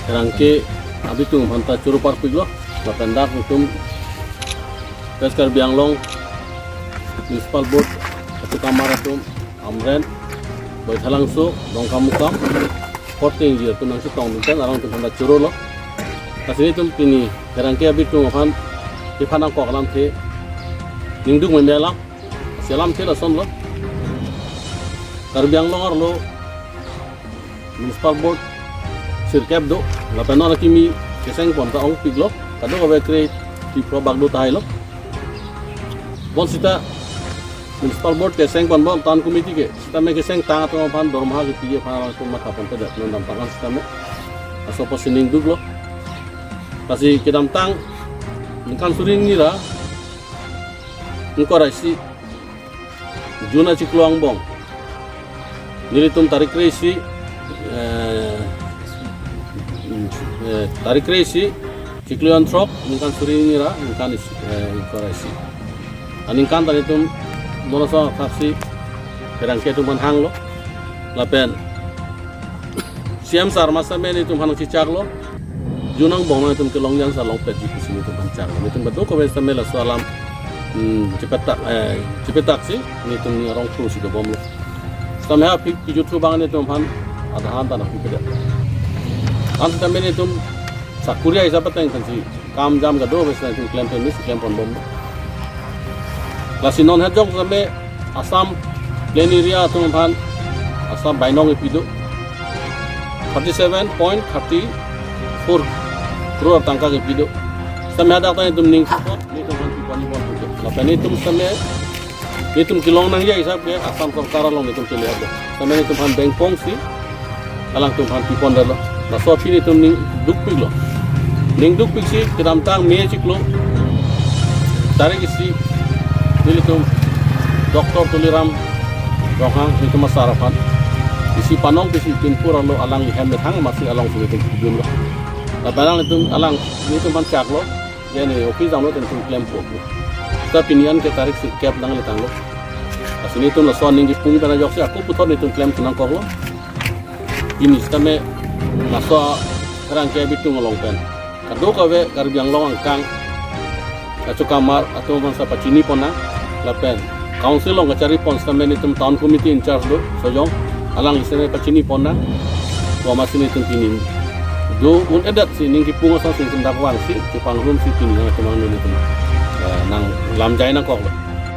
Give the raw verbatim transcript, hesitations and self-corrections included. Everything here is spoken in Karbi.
Pherangke abitung aphanta choro parpiklo, lapen dak itum West Karbi Anglong Municipal Board achokamar atum, Amren, Baithalangso, Dongkamukam, Korte Ingjir atum nangchetong dun pen alangtum aphanta chorolo. Lasi nelitum pini pherangke abitung aphan kephan nangkok alamthe ningduk meme alam. Lasi alamthe lasonlo. Karbi Anglong arlo Municipal Board sirkep do, lapen non akimi kesengpon ta ongpiklo, kadokave kre-, krepho bak do tahailo. Bonsita Municipal Board kesengponbom, Town Committee ke sitame kesengtang atum aphan dormoha kepi aphan alangtum mathaponpedet, non damtang an sitame. Laso apotsi ningduklo. Lasi kedamtang ningkan suri hini ra ingkoi ra isi June achiklo angbong, nelitum tarik kre-isi, eh, eh, tarik kre-isi, chiklo jonthrok, ningkan suri hini ra ningkan isi, eh, ingkoi ra isi aningkan ta nelitum monoso thaksi pherangke atum aphan hanglo. Lapen C M sir ma sitame nelitum aphan nangchechaklo. June angbong nelitum kelongjansa longpetji pusi nelitum aphan chaklo. Nelitum kadokave sitame laso alam, hmm, chepetak, eh, chepetaksi nelitum ning arong thursi dobomlo. Sitame ha pi-, pijuthu abang nelitum aphan adahan ta nangpipedet. An sitame nelitum sakuri ahisap ateng thansi kam jam kadokave sitame nelitum klem pen mis klemponbom. Lasi non het jong sitame Assam Plain Area atum aphan Assam bainong kepi do, thirty seven point thirty four crore tangka kepi do. Sitame hadak ta nelitum ning support nelitum aphan pipon pipon do. Lapen nelitum sitame nelitum kelong nangji ahisap ke Assam sorkar along nelitum pele ado. Sitame nelitum aphan bengpongsi alangtum aphan pipondetlo. Laso aphi nelitum ningdukpiklo. Ningdukpiksi kedamtang May chiklo tarik isi nelitum Doctor Tuliram Ronghang nelitum a-sir aphan isi panong pisi pinpur alo alang hem methang masi alongsi nelitum pidunlo. Lapen alanglitum alang nelitum aphan chaklo. Jani office damlo, nelitum klempo. Sita pini an ke tarik sirkep nangle tanglo. Lasi nelitum laso aning kipung pen ajoksi ako puthot nelitum klempo nangkoklo. Pini sitame laso pherangke abitung along pen kadokave Karbi Anglong angkang kachokamar atum aphan sa pachinipon nang, lapen council along kacharipon sitame nelitum town committee in charge do Sojong, alangli sitame pachinipon nang. Komatsi nelitum pini do un-edetsi ning kipung asonsi nelitum dak vangsi chepangrumsi pini nangtum angno nelitum, eh, nanglamjai nangkoklo.